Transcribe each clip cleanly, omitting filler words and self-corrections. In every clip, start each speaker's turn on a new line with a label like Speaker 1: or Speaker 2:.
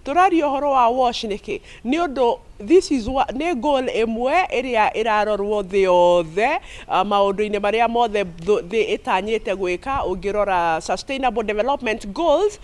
Speaker 1: Tũraria ũhoro wa wash nĩkĩ? Nĩ ũndũ this is nĩ goal ĩmwe ĩrĩa ĩrarorwo thĩ yothe, maũndũ-inĩ marĩa mothe thĩ ĩtanyĩte gwĩka. Ũngĩrora Sustainable Development Goals,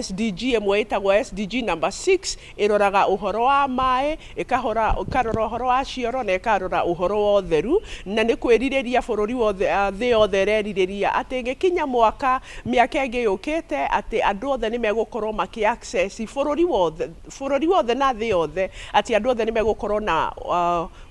Speaker 1: SDG ĩmwe ĩtagwo SDG number 6, ĩroraga ũhoro wa maĩ, ĩkahora, ĩkarora ũhoro wa cioro na ĩkarora ũhoro wa ũtheru. Na nĩ kwĩrirĩria bũrũri wothe, thĩ yothe ĩrerirĩria atĩ ĩgĩkinya mwaka mĩaka ĩngĩ yũkĩte, atĩ andũ othe nĩ megũkorwo makĩ access bũrũri wothe, bũrũri wothe na thĩ yothe, atĩ andũ othe nĩ megũkorwo na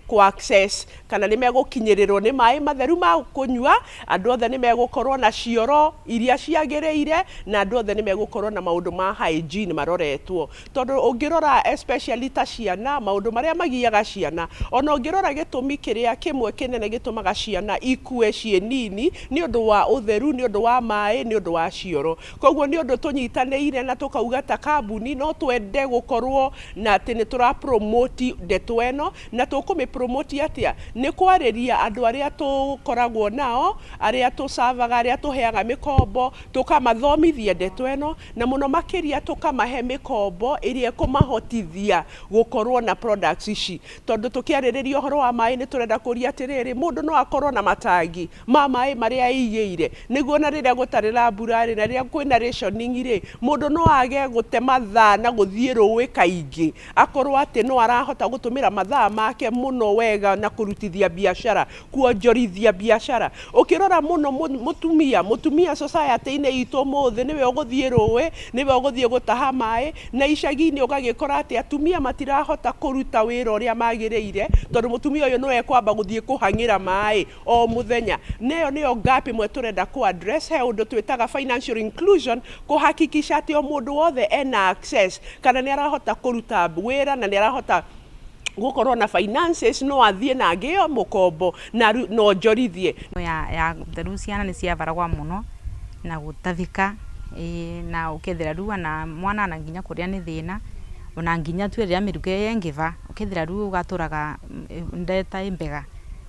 Speaker 1: kũ access kana nĩ megũkinyĩrĩrwo nĩ maĩ matheru ma kũnyua, andũ othe nĩ megũkorwo na cioro iria ciagĩrĩire, na andũ othe nĩ megũkorwo na maũndũ ma hygiene maroretwo. Tondũ ũngĩrora especially ta ciana, maũndũ marĩa magiaga ciana, ona ũngĩrora gĩtũmi kĩrĩa kĩmwe kĩnene gĩtũmaga ciana ikue ciĩ nini, nĩ ũndũ wa ũtheru, nĩ ũndũ wa maĩ, nĩ ũndũ wa cioro. Koguo nĩ ũndũ tũnyitanĩire na tũkauga ta kambuni no twende gũkorwo na atĩ nĩ tũra promote ndeto ĩno. Na tũkũmĩ promote atĩa? Nĩ kwarĩria andũ arĩa tũkoragwo nao, arĩa tũcavaga, arĩa tũheaga mĩkombo, tũkamathomithia ndeto ĩno, na mũno makĩria tũkamahe mĩkombo ĩrĩa ĩkũmahotithia gũkorwo na products ici. Tondũ tũkĩarĩrĩria ũhoro wa maĩ nĩ tũrenda kũria atĩrĩrĩ, mũndũ no akorwo na matangi ma maĩ marĩa aigĩire, nĩguo na rĩrĩa gũtarĩ na mbura rĩ, na rĩrĩa kwĩna rationing rĩ, mũndũ no age gũte mathaa na gũthiĩ rũĩ kaingĩ, akorwo atĩ no arahota gũtũmĩra mathaa make mũno wega na kũrutithia biacara, kuonjorithia biacara. Ũkĩrora mũno mũtumia society-inĩ itũ ũmũthĩ nĩwe ũgũthiĩ rũĩ, nĩwe ũgũthiĩ gũtaha maĩ, na icagi-inĩ ũgagĩkora atĩ atumia matirahota kũruta wĩra ũrĩa magĩrĩire, tondũ mũtumia ũyũ nĩwe ekwamba gũthiĩ kũhang'ĩra maĩ o mũthenya. Na ĩyo nĩyo gap ĩmwe tũrenda kũ address. He ũndũ twĩtaga financial inclusion, kũhakikisha atĩ o mũndũ wothe ena access kana nĩ arahota kũruta wĩra na nĩ arahota gũkorwo na finances, no athiĩ na agĩo mũkombo na na onjorithie.
Speaker 2: Ya theru ciana nĩ ciabaragwa mũno na gũtavĩka, na ũkethira rĩu ona mwana na nginya kũrĩa nĩ thĩna, ona nginya tuge rĩrĩa mĩruke yengĩva, ũkethira rĩu ũgatũraga ndeta ĩ mbega.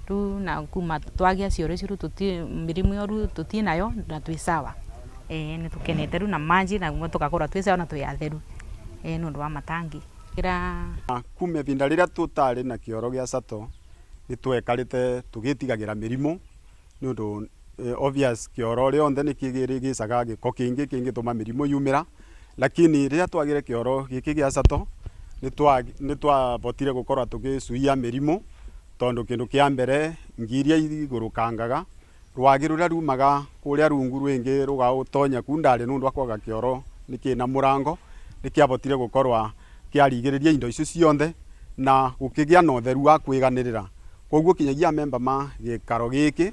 Speaker 2: Rĩu na kuma twagĩa cioro icio rĩu tũti mĩrimũ ĩyo rĩu tũtinayo na twĩ sawa. Nĩ tũkenete rĩu na maji naguo tũgakorwo twĩ sawa na twĩ atheru, nĩ ũndũ wa matangi.
Speaker 3: Kuma ivinda rĩrĩa tũtarĩ na kĩoro gĩa Sato, nĩ twekarĩte tũgĩtigagĩra mĩrimũ, nĩ ũndũ obvious kĩoro rĩonthe nĩ kĩrĩgĩcaga gĩko kĩingĩ kĩngĩtũma mĩrimũ yumĩra. Lakini rĩrĩa twagĩre kĩoro gĩkĩ gĩa Sato, nĩ twavotire gũkorwo tũgĩcuia mĩrimũ, tondũ kĩndũ kĩa mbere, ngi iria igũrũkangaga, rwagĩ rũrĩa rumaga kũrĩa rungu rwĩngĩ rũgaũtonya kuu ndarĩ nĩ ũndũ wa kwaga kĩoro nĩ kĩna mũrango, nĩ kĩavotire gũkorwa kĩarigĩrĩria indo icio cionthe na gũkĩgĩa na ũtheru wa kwĩganĩrĩra. Koguo kinyagia memba ma gĩkaro gĩkĩ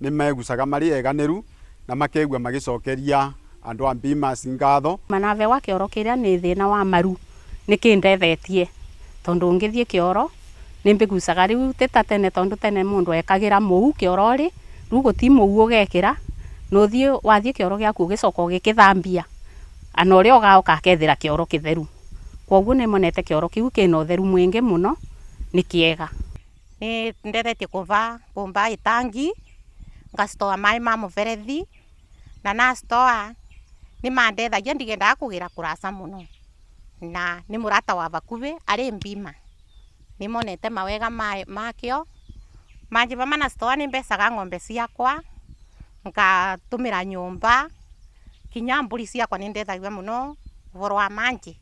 Speaker 3: nĩ megucaga marĩ eganĩru na makegua magĩcokeria andũ a Bimas ngatho.
Speaker 4: Manabe wa kĩoro kĩrĩa nĩ thĩna wa maru nĩ kĩndethetie, tondũ ngĩthiĩ kĩoro nĩ mbĩgucaga rĩu ti ta tene, tondũ tene mũndũ ekagĩra mũu kĩoro-rĩ, rĩu gũti mũu ũgekĩra, na ũthiĩ wathiĩ kĩoro gĩaku ũgĩcoka ũgĩkĩthambia, ana ũrĩa ũgaũka akethĩra kĩoro kĩtheru. Kwoguo nĩ monete kĩoro kĩu kĩna ũtheru mwingĩ mũno, nĩ kĩega.
Speaker 5: Nĩ ndethetie kũva kũmba itangi, ngacitoa maĩ ma mũberethi, na nacitoa nĩ mandethagia ndigendaga kũgĩra kũraca mũno, na nĩ mũrata wa bakubĩ arĩ Bima. Nĩ monete mawega makĩo, manjĩva manacitoa nĩ mbecaga ng'ombe ciakwa, ngatũmĩra nyũmba, kinya mbũri ciakwa nĩ ndethagia mũno ũhoro wa manjĩ.